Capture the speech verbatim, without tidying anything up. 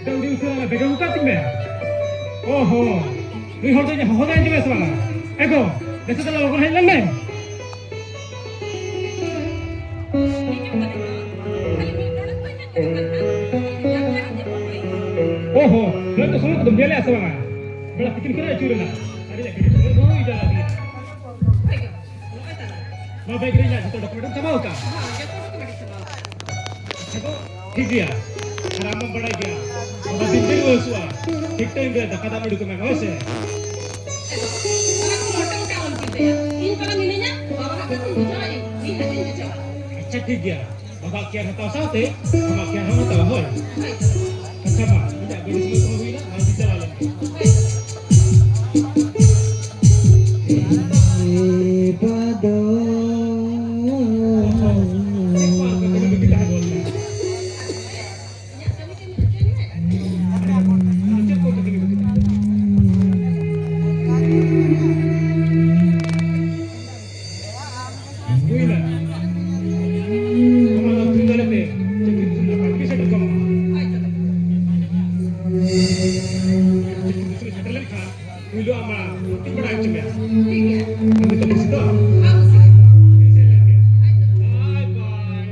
ᱟᱹᱰᱤ ᱩᱥᱟᱹᱨᱟ ᱵᱮᱜᱮ ᱜᱚᱫ ᱠᱟᱜ ᱛᱤᱧ ᱢᱮ᱾ ᱚ ᱦᱚᱸ, ᱱᱩᱭ ᱦᱚᱲ ᱫᱚ ᱤᱧᱟᱹᱜ ᱦᱚᱦᱚ ᱫᱚᱭ ᱟᱸᱡᱚᱢᱮᱫ ᱥᱮ ᱵᱟᱝᱟ? ᱮ ᱜᱚ, ᱫᱮᱥᱮ ᱫᱮᱞᱟ ᱞᱚᱜᱚᱱ ᱦᱮᱡ ᱞᱮᱱ ᱢᱮ᱾ ᱚ ᱦᱚᱸ, ᱱᱩᱭ ᱫᱚ ᱥᱚᱢᱚᱭ ᱠᱚᱫᱚᱢ ᱧᱮᱞᱮᱜᱼᱟ ᱥᱮ ᱵᱟᱝᱟ? ᱵᱮᱲᱟ ᱛᱤᱠᱤᱱ ᱠᱷᱚᱱᱮ ᱟᱹᱪᱩᱨᱮᱱᱟ᱾ ᱟᱹᱰᱤ ᱞᱮᱠᱟ ᱜᱮ ᱥᱚᱢᱚᱭ ᱫᱚ ᱦᱩᱭ ᱡᱟᱣᱨᱟ ᱤᱫᱤᱭᱮᱱᱟ᱾ ᱱᱚᱣᱟ ᱵᱮᱜᱽ ᱨᱮ ᱤᱧᱟᱜ ᱡᱚᱛᱚ ᱰᱚᱠᱩᱢᱮᱱᱴ ᱮᱢ ᱪᱟᱵᱟ ᱟᱠᱟᱫᱼᱟ? ᱦᱮᱸ, ᱡᱚᱛᱚ ᱰᱚᱠᱩᱢᱮᱱᱴ ᱤᱧ ᱪᱟᱵᱟ ᱟᱠᱟᱫᱼᱟ᱾ ᱟᱪᱪᱷᱟ ᱜᱚ, ᱴᱷᱤᱠ ᱜᱮᱭᱟ᱾ ᱟᱨ ᱟᱢ ᱢᱟᱢ ᱵᱟᱲᱟᱭ ᱜᱮᱭᱟ, ᱵᱟᱵᱟ ᱫᱤᱱ ᱫᱤᱱ ᱨᱩᱣᱟᱹ ᱦᱟᱹᱥᱩᱜᱼᱟ, ᱴᱷᱤᱠ ᱴᱟᱭᱤᱢ ᱨᱮ ᱫᱟᱠᱟ ᱫᱟᱜ ᱮᱢ ᱩᱰᱩᱠ ᱟᱢᱟ, ᱦᱳᱭ ᱥᱮ? ᱚᱱᱟ ᱠᱚ ᱢᱚᱴᱮ ᱢᱚᱴᱮ ᱟᱞᱚᱢ ᱪᱤᱱᱛᱟᱹᱭᱟ᱾ ᱤᱧ ᱯᱟᱞᱮ ᱢᱤᱱᱟᱹᱧᱟ, ᱵᱟᱵᱟ ᱦᱟᱜ ᱠᱟᱛᱷᱟᱧ ᱵᱩᱡᱷᱟᱹᱣᱟ, ᱤᱧ, ᱤᱧ ᱦᱟᱜ ᱤᱧ ᱵᱩᱡᱷᱟᱹᱣᱟ᱾ ᱟᱪᱪᱷᱟ, ᱴᱷᱤᱠ ᱜᱮᱭᱟ᱾ ᱵᱟᱵᱟ ᱠᱮᱭᱟᱨ ᱦᱟᱛᱟᱣ ᱥᱟᱶᱛᱮ ᱟᱢᱟᱜ ᱠᱮᱭᱟᱨ ᱦᱚᱸ ᱦᱟᱛᱟᱣᱟ, ᱦᱳᱭ? ᱦᱳᱭ᱾ ᱟᱪᱪᱷᱟ, ᱢᱟ, ᱤᱧᱟᱜ ᱜᱟᱹᱰᱤ ᱥᱚᱢᱚᱭ ᱠᱚᱦᱚᱸ ᱦᱩᱭᱱᱟ, ᱢᱟ, ᱤᱧ ᱪᱟᱞᱟᱣ ᱞᱮᱱ ᱜᱮ᱾ ᱦᱳᱭ᱾ ᱦᱩᱭᱱᱟ᱾ ᱟᱢᱟᱜ ᱟᱹᱛᱩ ᱫᱟᱨᱮ ᱛᱮ ᱪᱟᱹᱠᱨᱤ ᱫᱤᱥᱚᱢ ᱱᱟᱯᱟᱭ ᱛᱮᱜᱮ ᱥᱮᱴᱮᱨ ᱠᱟᱢᱟ᱾ ᱪᱟᱹᱠᱨᱤ ᱫᱤᱥᱚᱢ ᱥᱮᱴᱮᱨ ᱞᱮᱱᱠᱷᱟᱱ ᱯᱩᱭᱞᱩ ᱟᱢᱟᱜ ᱵᱷᱚᱨᱛᱤ ᱵᱟᱲᱟ ᱦᱚᱪᱚ ᱢᱮᱭᱟ᱾ ᱟᱢ ᱫᱚ ᱠᱩᱥᱤ ᱛᱚ? ᱥᱮᱱ ᱞᱮᱱ ᱜᱮ᱾ ᱵᱟᱭ ᱵᱟᱭ᱾